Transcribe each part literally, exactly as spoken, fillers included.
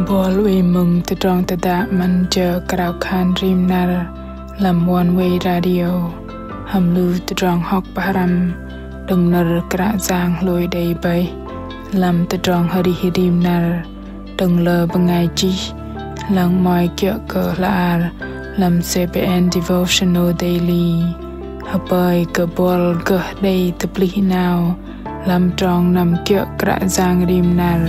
Bol wei mơ̆ng tơdrong tơdă 'Măn jơ krao khan rim năr lăm Oneway Radio hăm lu tơdrong hŏk pơhrăm đơ̆ng nơ̆r Kră Yang hlôi đei bơih lăm tơdrong arih rim năr đơ̆ng lơ bơngai chih, lăng mă kiơ̆ kơ hla bơar lăm C B N Devotional Daily. Hơpơi kơ bol gơh đei tơplih 'nao lăm trong năm kiơ̆ Kră Yang rim năr.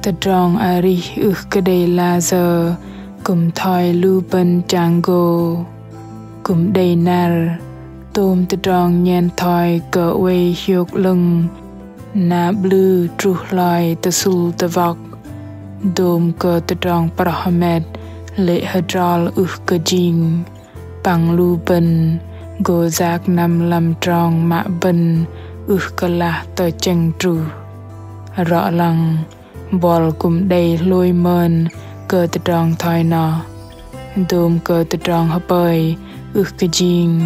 Tơdrong arih ưh kơ đei layơ kư̆m thoi lu bơ̆n chang gô. Kư̆m đei năr tôm tơdrong nhen thoi kơ oei hiôk 'lơ̆ng, na 'blư̆ truh hloi tơsŭl tơwŏk. Dôm kơ tơdrong proh hơmet lê̆ hơdrol ưh kơ jing. Păng lu bơ̆n gô yak năm lăm trong mă bơ̆n ưh kơ lah tơchĕng truh. Rŏ lăng bol kư̆m đei hlôi mơn kơ tơdrong thoi noh. Dôm kơ tơdrong hơpơi ưh kơ jing.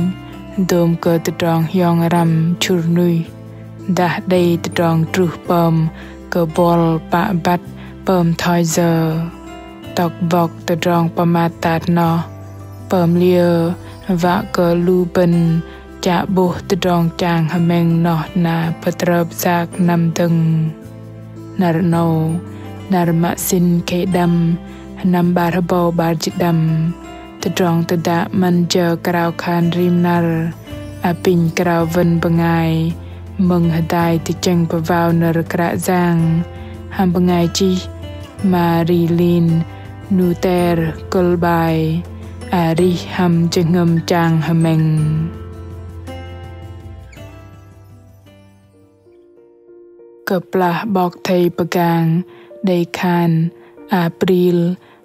Dôm kơ tơdrong hiong răm chŭr nuih. Dah đei tơdrong truh pơm kơ bol pă băt pơm thoi yơ. Tŏk bŏk tơdrong pơmat tat noh pơm liơ wă kơ lu bơ̆n chă 'bôh tơdrong chang hơmĕng noh na pơtrơp yak năm dơ̆ng. Năr 'nâu, năr mă sĭn khei đăm, sơnăm 'bar hơbâu 'bar jĭt đăm. Tơdrong tơdă 'Măn jơ krao khan rim năr apinh krao wơ̆n bơngai mơ̆ng hơdai tơchĕng pơwao nơ̆r Kră Yang hăm bơngai chih Marilyn Nutter, kơ̆l 'bai Arih hăm jơhngơ̆m chang hơmĕng. Kơplah 'bok thây pơgang đei khan April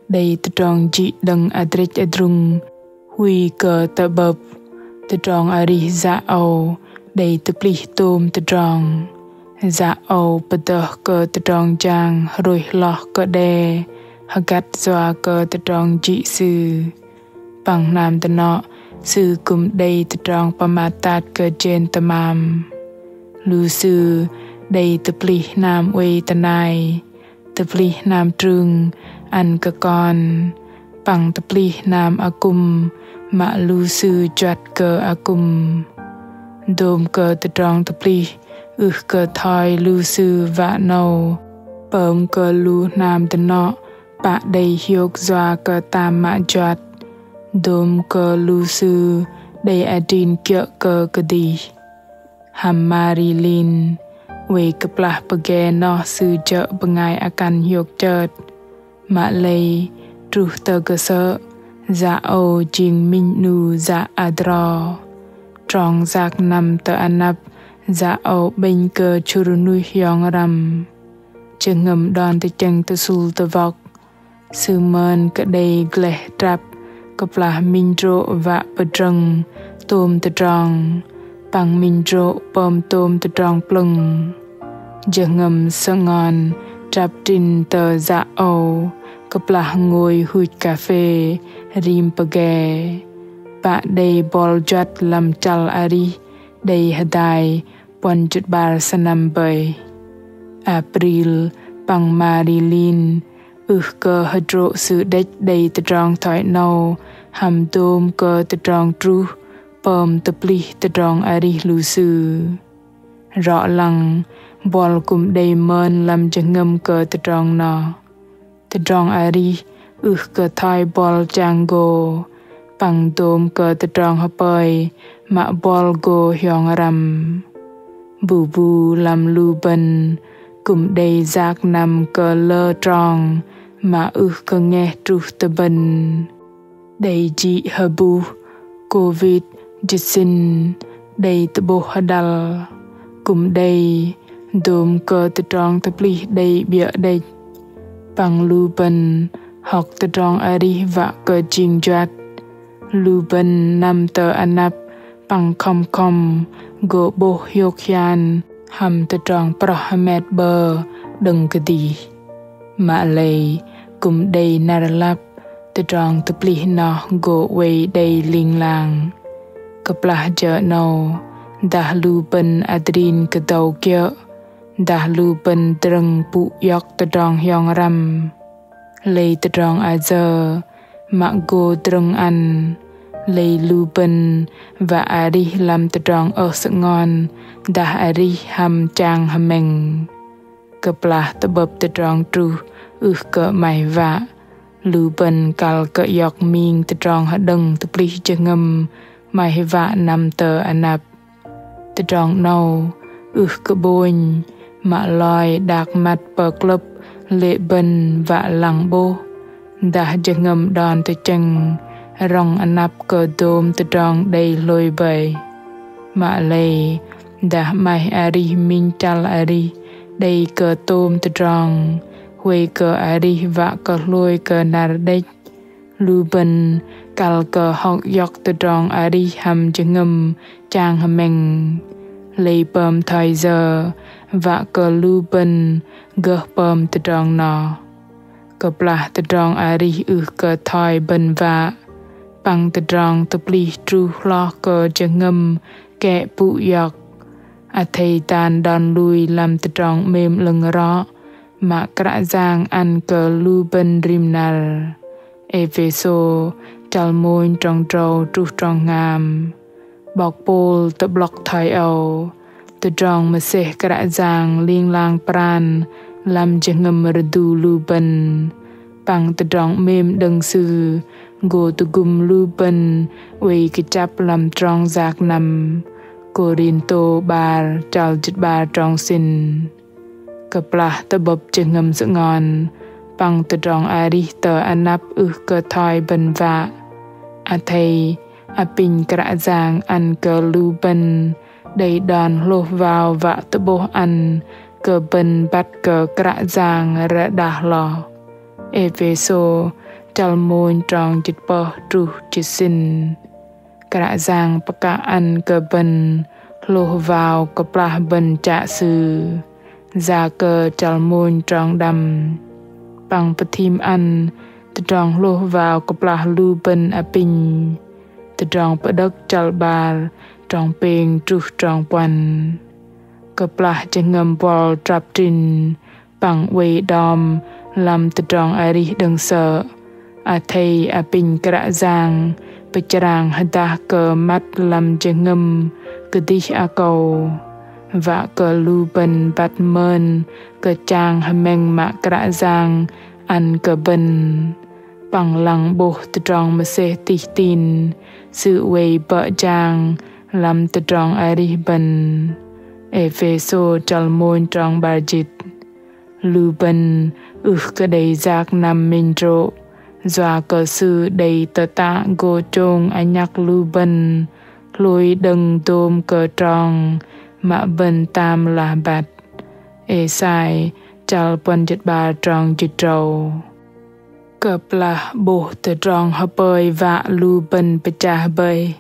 đei tơdrong jĭ đơ̆ng adrĕch adrung, hui kơ tơ'bơ̆p. Tơdrong arih yă âu đei tơplih tôm tơdrong. Yă âu pơdơh kơ tơdrong jang hrôih hloh kơ đe hơgăt yua kơ tơdrong jĭ sư. Păng hnam dơnŏ sư kư̆m đei tơdrong pơmat tat kơ jên tơmam. Lu sư đei tơplih hnam oei tơnai, tơplih hnam trưng ăn kơ kon, păng tơplih hnam akŭm mă lu sư juăt kơ akŭm. Dôm kơ tơdrong tơplih ưh kơ thoi lu sư wă 'nâu, pơm kơ lu hnam dơnŏ pă đei hiôk yua kơ tam mă juăt. Dôm kơ lu sư đei adrin kiơ̆ kơ kơdih. Hăm Marilyn, oei kơplah pơge noh sư jơ̆ bơngai akăn hiôk chơt. Mă lei truh tơ kơsơ̆, yă âu jing minh 'nu yă adro. Trong yak năm tơ anăp yă âu 'bĕnh kơ chŭr nuih hiong răm. Jơhngơ̆m đon tơchĕng tơsŭl tơwŏk. Sư mơn kơ đei gleh trăp kơplah minh hơdrô̆ wă pơdrơ̆ng tôm tơdrong, păng minh hơdrô̆ pơm tôm tơdrong plơ̆ng. Jơhngơ̆m sơngon trăp trĭn tơ yă âu kơplah ngôi huch kaphê rim pơge. Pă đei bol juăt lăm chăl arih đei hơdai puăn jĭt 'bar sơnăm bơih. April păng Marilyn ưh kơ hơdrô̆ sư đĕch đei tơdrong thoi 'nâu hăm dôm kơ tơdrong truh pơm tơplih tơdrong arih lu sư. Rŏ lăng bol kư̆m đei mơn lăm jơhngơ̆m kơ tơdrong noh. Tơdrong arih ưh kơ thoi bol chang gô, păng dôm kơ tơdrong hơpơi mă bol gô hiong răm. Bu bu lăm lu bơ̆n kư̆m đei yak năm kơ lơ trong mă ưh kơ ngeh truh tơ bơ̆n. Đei jĭ hơbuh Covid jĭt sĭn đei tơ'bôh hơdăl. Kư̆m đei dôm kơ tơdrong tơplih đei 'biơ̆ đĕch. Păng lu bơ̆n hŏk tơdrong arih wă kơ jing juăt. Lu bơ̆n năm tơ anăp păng khŏm khŏm gô 'bôh hiôk hian hăm tơdrong proh hơmet 'bơ̆ đơ̆ng kơdih. Mă lei kư̆m đei năr lăp tơdrong tơplih noh gô oei đei ling lang. Kơplah jơ 'nâu Dah lu bơ̆n adrin kơdâu kiơ̆, dah lu bơ̆n drơ̆ng pŭ iŏk tơdrong hiong răm. Lei tơdrong ayơ mă gô drơ̆ng ăn, lei lu bơ̆n wă arih lăm tơdrong ơh sơngon, dah arih hăm chang hơmĕng. Kơplah tơ'bơ̆p tơdrong truh ưh kơ 'maih wă, lu bơ̆n kăl kơ iŏk ming tơdrong hơđơ̆ng tơplih jơhngơ̆m 'maih wă năm tơ anăp. Tơdrong 'nâu ưh kơ 'bônh, mă loi đak măt pơklơ̆p lê̆ bơ̆n wă lăng 'bôh, dah jơhngơ̆m đon tơchĕng rŏng anăp kơ dôm tơdrong đei hlôi bơih. Mă lei dah 'maih arih minh chăl arih đei kơ tôm tơdrong, huay kơ arih wă kơ hlôi kơ năr đĕch, lu bơ̆n kăl kơ hŏk iŏk tơdrong arih hăm jơhngơ̆m chang hơmĕng. Lei pơm thoi yơ wă kơ lu bơ̆n gơh pơm tơdrong noh? Kơplah tơdrong arih ưh kơ thoi bơ̆n wă, păng tơdrong tơplih truh hloh kơ jơhngơ̆m kĕ pŭ iŏk, athei tan đon lui lăm tơdrong 'mêm 'lơ̆ng rŏ mă Kră Yang ăn kơ lu bơ̆n rim năr. Êphêsô chăl mônh trong drâu truh trong hngam. 'Bok Pôl tơ'blŏk thoi âu: Tơdrong mơsêh Kră Yang ling lang pran lăm jơhngơ̆m rơdu lu bơ̆n, păng tơdrong 'mêm đơ̆ng Sư gô tơgŭm lu bơ̆n oei kơchăp lăm trong yak năm. Kôrintô 'bar chăl jĭt 'bar trong sĭn. Kơplah tơ'bơ̆p jơhngơ̆m sơngon păng tơdrong arih tơ anăp ưh kơ thoi bơ̆n wă, athei apinh Kră Yang ăn kơ lu bơ̆n đei đon hlôh wao wă tơ'bôh ăn kơ bơ̆n băt kơ Kră Yang rơđah hloh. Êphêsô chăl mônh trong jĭt pơh truh jĭt sĭn. Kră Yang pơkă ăn kơ bơ̆n hlôh wao kơplah bơ̆n chă Sư. Yakơ chăl mônh trong đăm. Păng pơthim ăn tơdrong hlôh wao kơplah lu bơ̆n apinh. Tơdrong Pơđơ̆k chăl 'bar trong pêng truh trong puăn. Kơplah jơhngơ̆m buăl trăp trĭn păng oei đom lăm tơdrong arih đơ̆ng sơ̆, athei apinh Kră Yang pơchrang hơdah kơ măt lăm jơhngơ̆m kơdih akâu, wă kơ lu bơ̆n băt mơn kơ chang hơmĕng mă Kră Yang ăn kơ bơ̆n. Păng lăng 'bôh tơdrong mơsêh tih tin, Sư oei bơ̆ jang lăm tơdrong arih bơ̆n. Êphêsô chăl mônh trong 'bar jĭt. Lu bơ̆n ưh kơ đei yak năm minh hơdrô̆, yua kơ Sư đei tơtă gô chông anhăk lu bơ̆n hlôi đơ̆ng dôm kơ trong mă bơ̆n tam lah băt. Êsai chăl puăn jĭt 'bar trong jĭt drâu. Kơplah 'bôh tơdrong hơpơi wă lu bơ̆n pơchah bơih,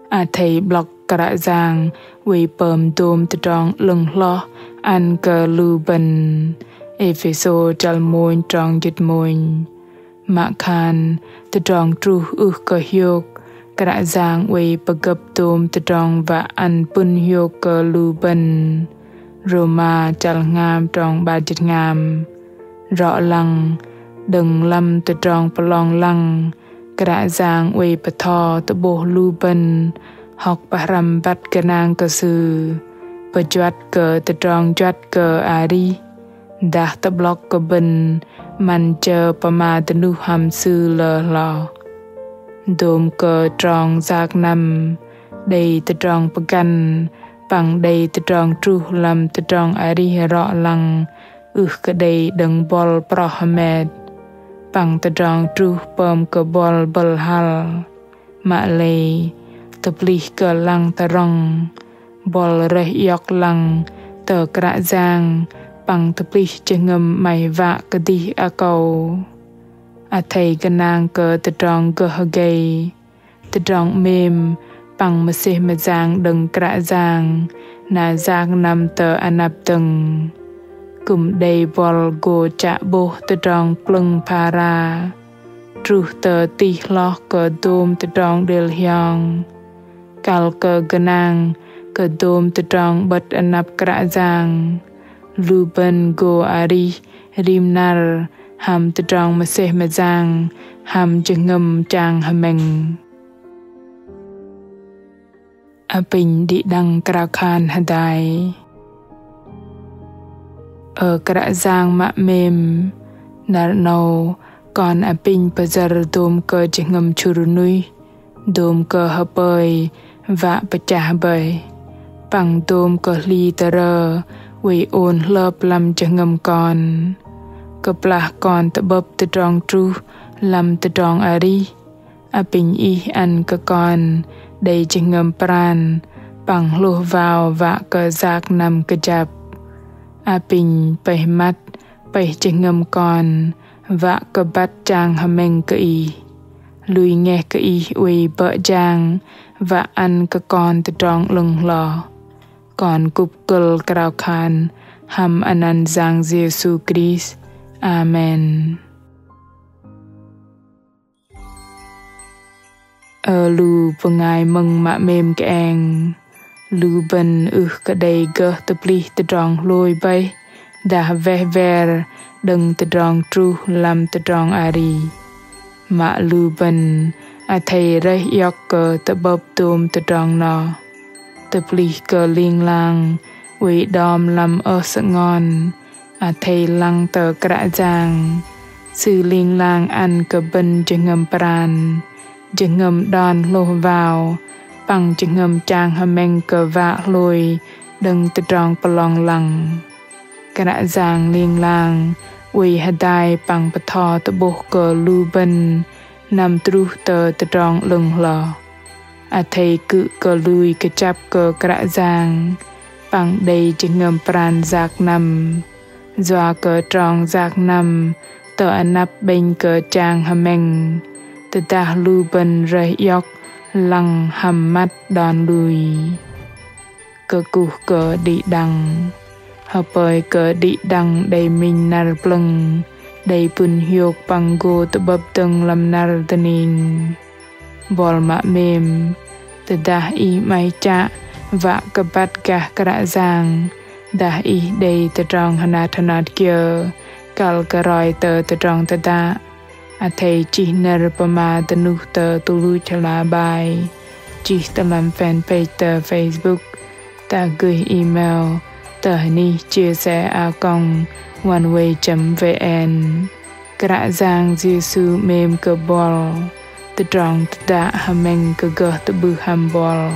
athei 'blŏk Kră Yang oei pơm dôm tơdrong 'lơ̆ng hloh ăn kơ lu bơ̆n. Êphêsô chăl mônh trong jĭt mônh. Mă khan tơdrong truh ưh kơ hiôk, Kră Yang oei pơgơ̆p dôm tơdrong wă ăn pŭn hiôk kơ lu bơ̆n. Rôma chăl hngam trong 'bar jĭt hngam. Rŏ lăng, đơ̆ng lăm tơdrong pơlong lăng, Kră Yang oei pơtho tơ'bôh lu bơ̆n hŏk pơhrăm băt gơnang kơ Sư, pơjuăt kơ tơdrong juăt kơ arih, dah tơ'blŏk kơ bơ̆n 'măn jơ pơma dơnuh hăm Sư lơ hloh. Dôm kơ trong yak năm, đei tơdrong pơgăn, păng đei tơdrong truh lăm tơdrong arih rŏ lăng, ưh kơ đei đơ̆ng buăl proh hơmet. Păng tơdrong truh pơm kơ buăl bơ̆l hăl. Mă lei, tơplih kơ lăng tơrŏng, buăl rơih iŏk lăng tơ Kră Yang, păng tơplih jơhngơ̆m 'maih wă kơdih akâu. Athei gơnang kơ tơdrong gơh gei, tơdrong 'mêm, păng mơsêh mơyang đơ̆ng Kră Yang, na yak năm tơ anăp dơ̆ng. Kư̆m đei buăl gô chă 'bôh tơdrong plơ̆ng phara, truh tơ tih hloh kơ dôm tơdrong đêl hiong. Kăl kơ gơnang kơ dôm tơdrong 'bơ̆t anăp Kră Yang. Lu bơ̆n gô arih rim năr hăm tơdrong mơsêh mơyang hăm jơhngơ̆m chang hơmĕng. Apinh đĭ đăng krao khan hơdai. Ơ Kră Yang mă 'mêm, năr 'nâu kon apinh pơyơ̆r dôm kơ jơhngơ̆m chŭr nuih, dôm kơ hơpơi wă pơchah bơih, păng dôm kơ hli tơrơ oei ôn hlơp lăm jơhngơ̆m kon. Kơplah kon tơ'bơ̆p tơdrong truh lăm tơdrong arih, apinh Ih ăn kơ kon đei jơhngơ̆m pran păng hlôh wao wă kơ yak năm kơjăp. Apinh pơih măt, pơih jơhngơ̆m kon wă kơ băt chang hơmĕng kơ Ih. Lui ngeh kơ Ih oei bơ̆ jang wă ăn kơ kon tơdrong 'lơ̆ng hloh. Kon kŭp kơ̆l krao khan hăm anăn Yang Yêsu Krist. Amen. Ơ lu bơngai mơ̆ng mă 'mêm kơeng, lu bơ̆n ưh kơ đei gơh tơplih tơdrong hlôi bơih dah weh wer đơ̆ng tơdrong truh lăm tơdrong arih. Mă lu bơ̆n athei rơih iŏk kơ tơ'bơ̆p dôm tơdrong noh. Tơplih kơ ling lang oei đom lăm ơh sơngon, athei lăng tơ Kră Yang. Sư ling lang ăn kơ bơ̆n jơhngơ̆m pran, jơhngơ̆m đon hlôh wao, păng jơhngơ̆m chang hơmĕng kơ wă hlôi đơ̆ng tơdrong pơlong lăng. Kră Yang ling lang oei hơdai păng bơtho tơ'bôh kơ lu bơ̆n năm truh tơ tơdrong 'lơ̆ng hloh. Athei kư̆ kơ lui kơjăp kơ Kră Yang păng đei jơhngơ̆m pran yak năm. Yua kơ trong yak năm tơ anăp 'bĕnh kơ chang hơmĕng, tơdah lu bơ̆n rơih iŏk lăng hăm măt đon lui. Kơkuh kơ đĭ đăng. Hơpơi kơ đĭ đăng đei minh năr plơ̆ng, đei pŭn hiôk păng gô tơ'bơ̆p dơ̆ng lăm năr dơning. Buăl mă 'mêm, tơdah ih 'maih chă wă kơ băt gah Kră Yang, dah ih đei tơdrong hơnat hơnat kiơ kăl kơ roi tơ tơdrong tơdă, athei chih nơ̆r pơma dơnuh tơ tơluch hla bơar, chih tơ lăm fanpage tơ Facebook, dah gơih email tơ hơnih chia sẻ a còng oneway chấm vn. Kră Yang Yêsu 'mêm kơ buăl, tơdrong tơdă hơmĕng kơ gơh tơ'bưh hăm buăl.